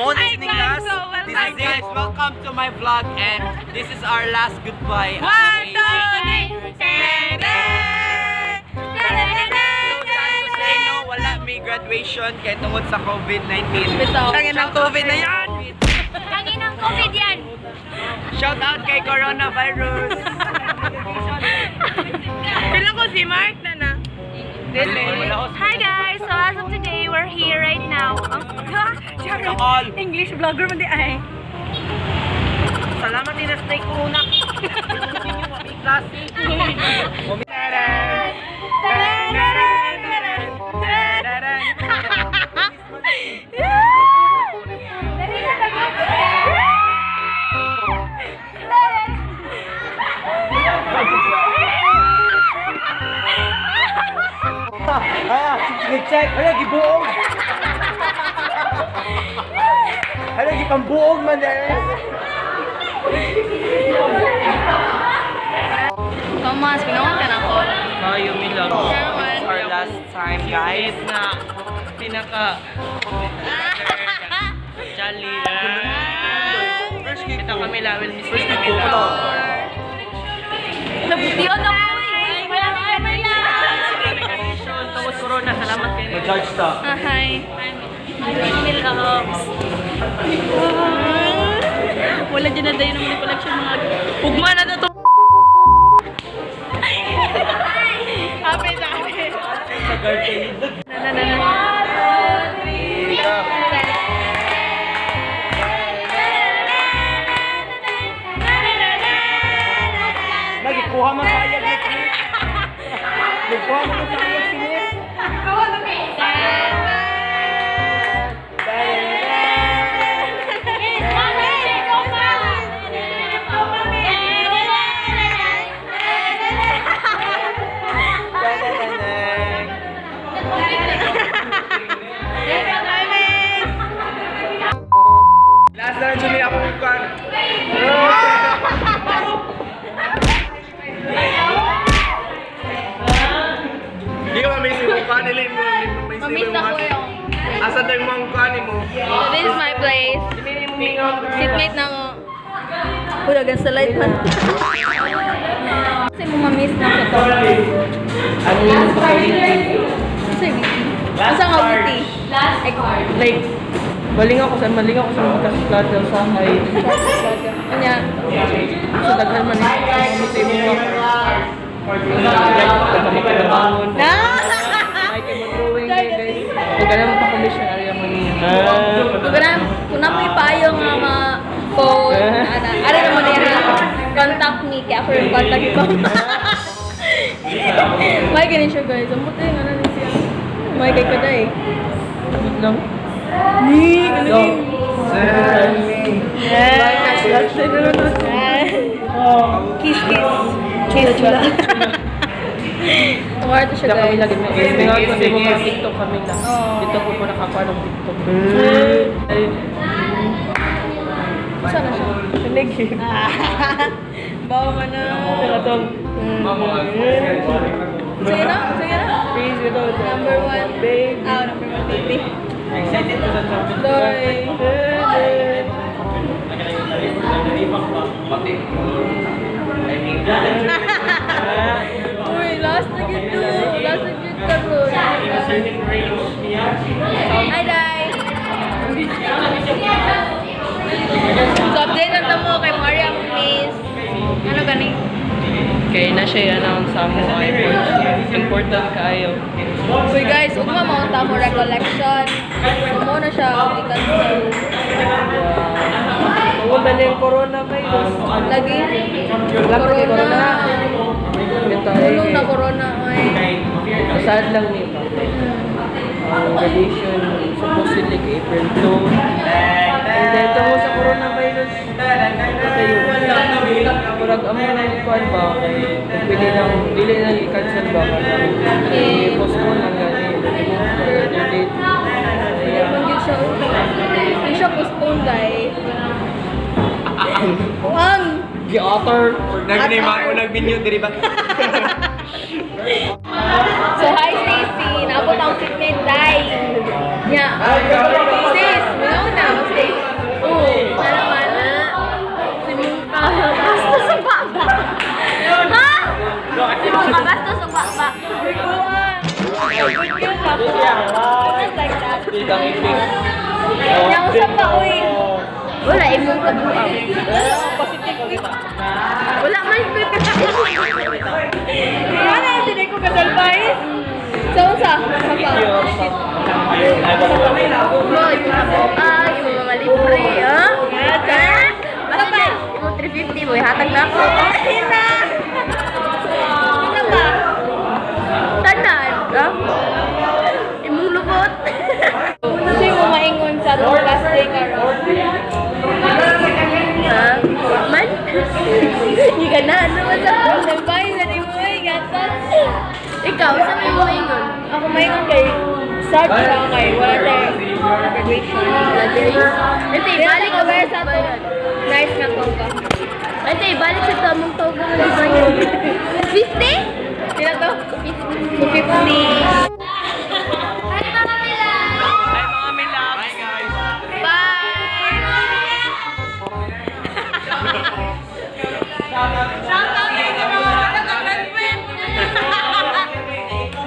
Mo na Hi, sining guys. last. So, welcome. This is it. Welcome to my vlog and this is our last goodbye. One, two, three. So, sad to say, no, wala may graduation kay tungod sa COVID-19. Bitaw. Tangin ng COVID na yan! Tangin ng COVID yan. Shout out kay coronavirus! Kailan ko si Mark na na. Hi guys! So as of today, we're here right now. Charot. All. English vlogger man di ay. Salamat din na snake ko una. Ah, check. Hala, gibuog. Hala, gipambuog man eh. Thomas, pinawan ka na ako. Tayo, Mila. It's our last time, guys. Na pinaka Jolly. Kita kami la, will miss you kami la. Nabutihan na ko eh. Wala kang Graduation tungod corona, salamat kayo. Judge ta. Ah, hi. I'm Milhouse. Wala dyan na tayo naman collection mga Ugma na to. Happy na happy. Na na na na. Nagikuha man tayo ni Chris. Nagkuha man tayo si Miss. Last na lang jud ako kuan. Di ko ma-miss yung kuan nila mo. Mamiss ako yung. Asa tayo mga kuan mo? So this is my place. Seatmate na ako. Uy, against the light man. Kasi mo mamiss na ako to. Ano yung Kasi wiki. Asa nga wiki? Last card. Like, maling ako sa mga kasuplado sa hay. Kanya. So daghan man ni sa imong mga like Na! Ay kay mo drawing kay guys. Kung ganun pa commission area mo niya. Kung ganun, kung na mo ipayo nga mga phone, ana, ara na mo niya, contact me, kaya ako yung contact ko. May ganun siya guys, ang buti nga na rin siya. May kay kaday. Good lang. Ni, ganun Go. Kiss, kiss. Kiss, wala. Tumara to siya Sila kami guys. lagi may may ko sa mga TikTok kami na. Dito ko po nakakuha ng TikTok. Ay, Saan na siya? Nag. Bawa man na. Katong Sige na, sige na. Please, ito. Number one. Baby. Ah, number one baby. Excited ko sa trumpet. Doy. Uy, last na gyud to. Last na gyud karon. Hi, Dai. So, update na mo kay Maria Miss. Ano gani? Kay na siya announce sa mo ay important kaayo. Uy guys, ugma mo ang tamo recollection. So, mo na siya i-cancel. Wala na yung coronavirus. Lagi. Wala pa kay Corona. Corona. Tulong na corona oy. Sad lang ni ba? Ang graduation supposedly kay April 2. And then tungkol sa coronavirus, kayo. Murag amo na yung kuan ba kay kung pwede lang dili na i-cancel ba kanang i-postpone lang gani i-move to another date. Hindi man gyud siya. Hindi siya postpone dai. Ang Gi-author. Nag-name ako nag-menu diri ba? So hi Stacy, naabot ang seatmate dai. Nya. Sis, mingaw na ako Stacy. siya ako. Just like that. Yang sa pa, uy. Wala, imong kabuang. Wala man ko. Wala, hindi ko kadalbay. Sa unsa? Sa pa. Mo, imong kabuang, imong mga libre, ha? Ha? Basta imong 350 mo, ihatag na ako. Ay na! Ano ba? Tanan, ha? Imong lubot. Ano sa'yo mo maingon sa atong last day karon? Ha? Man? Hindi ka na, ano man sa... Nagbayad na ni mo, gatas. Ikaw, sa may mo ingon? Ako maingon kay sad siya kay wala tayo graduation. Ate, balik Kaya wear sa atong nice nga toga. Ate, balik sa tamang toga nga di ba yun? 50? Sila to? 50. Hi, mga mila! Hi mga milabs! Hi guys! Bye!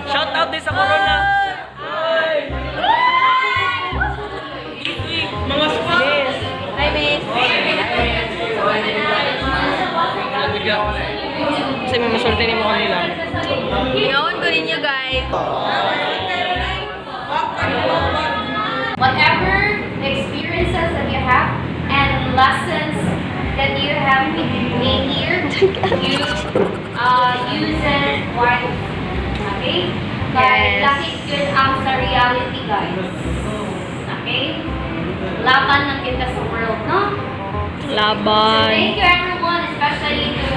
Shout out din sa Corona! Mga spa! Hi, miss. Kasi may masulti ni mo kanila. Ngayon ko ninyo, guys. Whatever experiences that you have and lessons that you have made here, you use it wisely. Okay? Kaya Yes. laki yun ang sa reality, guys. Okay? Laban lang kita sa world, no? So Laban. thank you everyone, especially to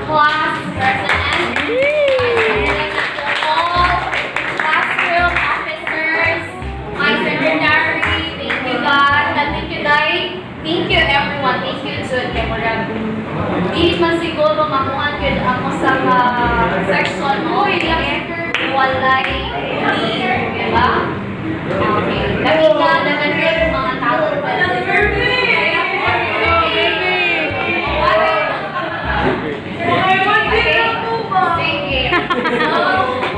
class president, to all classroom officers, my secretary, thank you God, and thank you Dai, thank you everyone, thank you to Deborah. Di man siguro makuha gyud ako sa section mo, walay leader, di ba? Okay. Kami na, naman mga tao. Sige. So,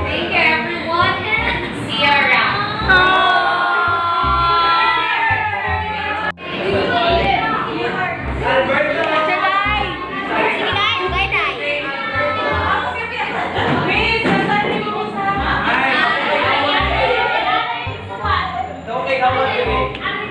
thank you everyone and see you around. Sige, guys. Bye, Day. Okay, come on, baby.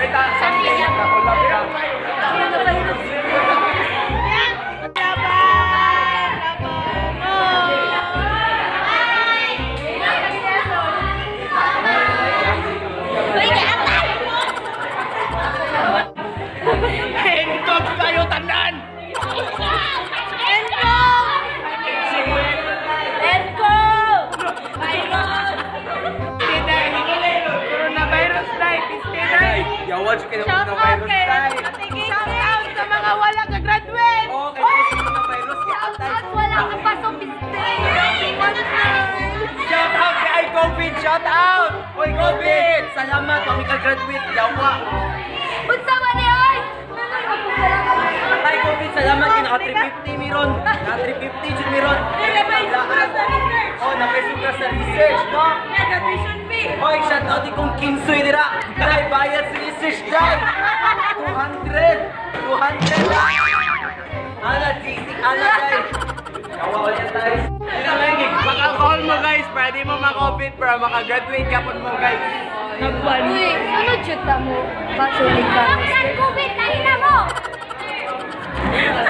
Wait, ah, something. Nakulab ka. Laban! Laban! Oh! Uy, kaatay! Endog kayo tanan! Enco! Enco! Coronavirus life is still. Yawa jud kayo Shout out kay Shout out sa mga wala ka-graduate! Oh, kay coronavirus kay Shout atay. out, wala ka pa sa piste! Shout out kay ay COVID, shout out. Oy COVID, salamat kami ka graduate yawa. Unsa man ni ay? Ay COVID, salamat kay naka 350 miron. Naka 350 jud miron. Napay sobra sa research! Oh, napay sobra sa research, no? Graduation fee! Hoy, shout out ikong Kinsoy dira. Dai bayad sa research dai. 200. 200. Ana, GC, ana guys. Yawa ulit guys. Mag-alcohol mo guys, para di mo ma-COVID, para makagraduate ka po mo guys. Uy, ano jud ta mo? Pasulig ka. Bakit COVID dahil na mo?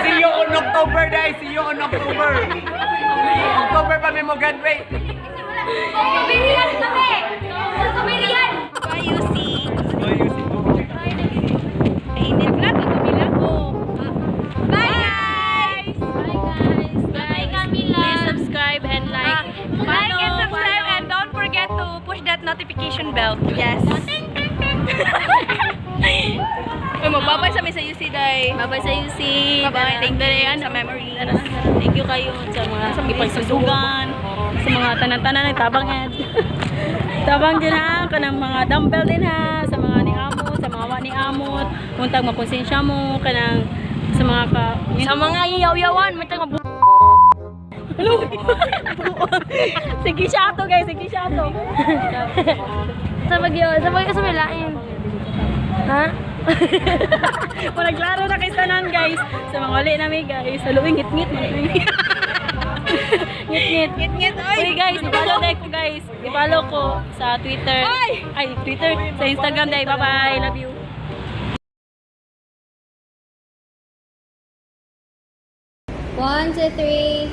See you on October guys, see you on October. October pa may mo graduate. Octoberian kami! Octoberian! Bye, UC. Init vlog ko Camila. Bye guys! Bye guys! Bye Camila! Please subscribe and like. Like and subscribe and don't forget to push that notification bell. Yes. Uy, magbabay sa mi sa UC day. Babay sa UC. Bye-bye. Thank you sa memories. Thank you kayo sa mga ipagsusugan, sa mga tanan-tanan nagtabang ed. Tabang din ha, kanang mga dumbbell din ha, sa mga ni Amot, sa mga wa ni Amot, untag makonsensya mo, kanang sa mga ka. Sa mga yaw-yawan, may tanga. Ano? Sige siya ato guys, sige siya ato. Sa bagyo, sa bagyo sa may lain. Ha? Wala klaro na kay tanan guys. Sa mga uli nami guys. Haluin ngit-ngit man. Ngit-ngit. Ngit-ngit, oy! Uy guys, i-follow dahil ko guys. I-follow ko sa Twitter. Ay! Ay, Twitter. Sa Instagram dahil. Bye-bye. Love you. One, two, three.